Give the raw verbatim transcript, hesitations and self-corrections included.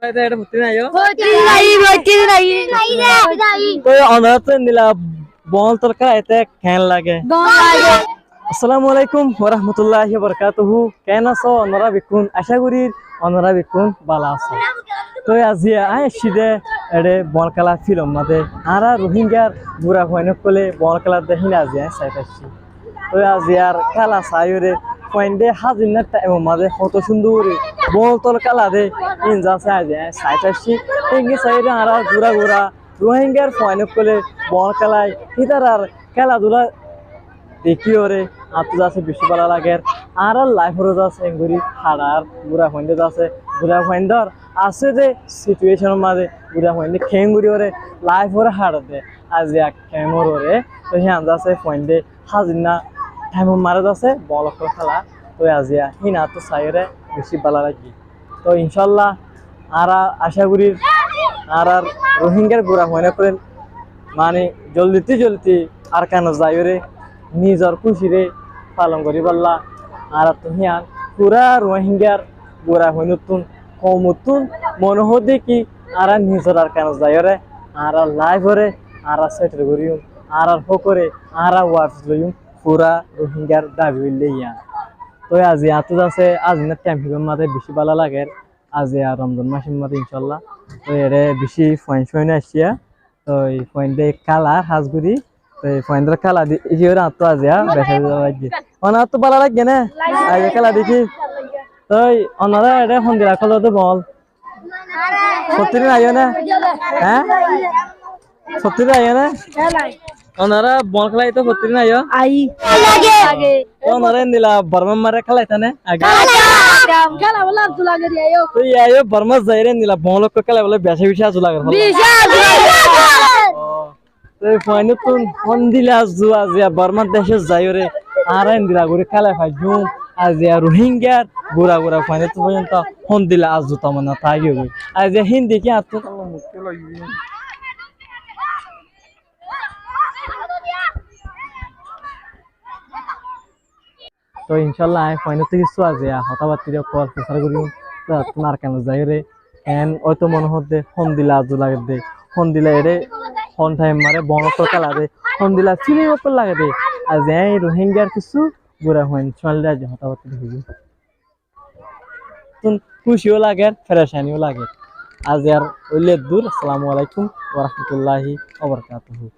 Tói eçé fottí din aiyó. Fottí din aiyí, fottí din aiyí. Tói onoráttu endilla boóñl tol kéla aité keén lage? Gom lage. Assalamu alaikum warahmatulláhi wabarakátuhu. Keén asó onorá bekkún? Acá gorír onorá bekkún bála asó. Tói aziya aññí aiccí dé eçé boóñl kéla fíldor mazé. Añára Ruáingar gura fuain ókkolé boóñl kéla dé híin aziya aññí saité aiccí. Tói aziyar kéla saiyóre fuaindé házinna thaimor mazé hotó cúndor boóñl tol kéla dé híin zasé aziya aññí saité aiccí. Héngori saiyóre añára gura gura Ruáingar fuain ókkolé boóñl kélai, ítarar kéla dula dekíyore añáttu zasé bicí bála lager. Añárar laifóre zasé héngori haçar, gura fuaindé zasé, gura fuaindór asé dé situéconor mazé gura fuaindé keéngorí óre laifóre haçe dé, aziya kemor óre. Tói híyan zasé fuaindé házinna thaimor mazé zasé boóñl ókkol kéla. Tói aziya híin añáttu saiyóre bicí bála lage. Tói incálla añára acá gorír añárar Ruáingar gura fuain ókkole mani zoldittú zoldi Arkanot zaiyóre nizor kúcire falon goríbolla añáráttu híyan fura Ruáingar gura fuainottún, koumottún mone hoódde ki añára nizor Arkanot zaiyóre añárar laifóre añára séthel goríyum, añárar hókore añára wafis loiyum. Fura Ruáingar dabi óilde yían. Tói aziya añáttu zasé házinna thaim híbar mazé bicí bála lager. Aziya Romzan mácor mazé incálla. Tói eçé bicí fuain cúain aiccé. Tói fuaindé kéla hás gorí. Tói fuaindór kéla dekíyore añáttu aziya bicí bála lage. Onoráttu bála lage né? Aziya kéla dekí. Tói onorá eçé hondilla kélodé boóñl? Fottí din aiyó né? Hé? Fottí din aiyó né? Onorá boóñl kélaitó fottí din aiyó? Aiyí. Tói onorá endilla Bormár mazé kélaitó né age? Kéla bóla arzu lage de aiyó. Tói aiyó Bormát zaiyóre endilla boóñl ókkol kéla bóla bicí bicí arzu lage. Bicí arzu lage. Ó. Tói fuainottún hondilla arzu aziya Bormá decót zaiyóre añára endilla gorí kélai faijjúm. Aziya Ruáingar gura gura fuainottún foijjonto hondilla arzu tamana táigiyoi. Aziya híin dekí añáttu. Tói incálla aññí fuainottú kissú aziya hotábattí ókkol fusár goríyum. Tói añáttu Arkanot zaiyóre eén óito mone hoódde, hondilla arzu lagedde, hondilla eçé hon thaim mazé boóñl ókkol kéla dé, hondilla fílim ókkol lagedde. Aziya aññí Ruáingar kissú gura fuain cúain loi aziya hotábattí hoiyúm. Tún kúciyó lager, ferecaníyo lager. Aziyar óile eddúr. Assalamu alaikum warahmatulláhi wabarakátuhu.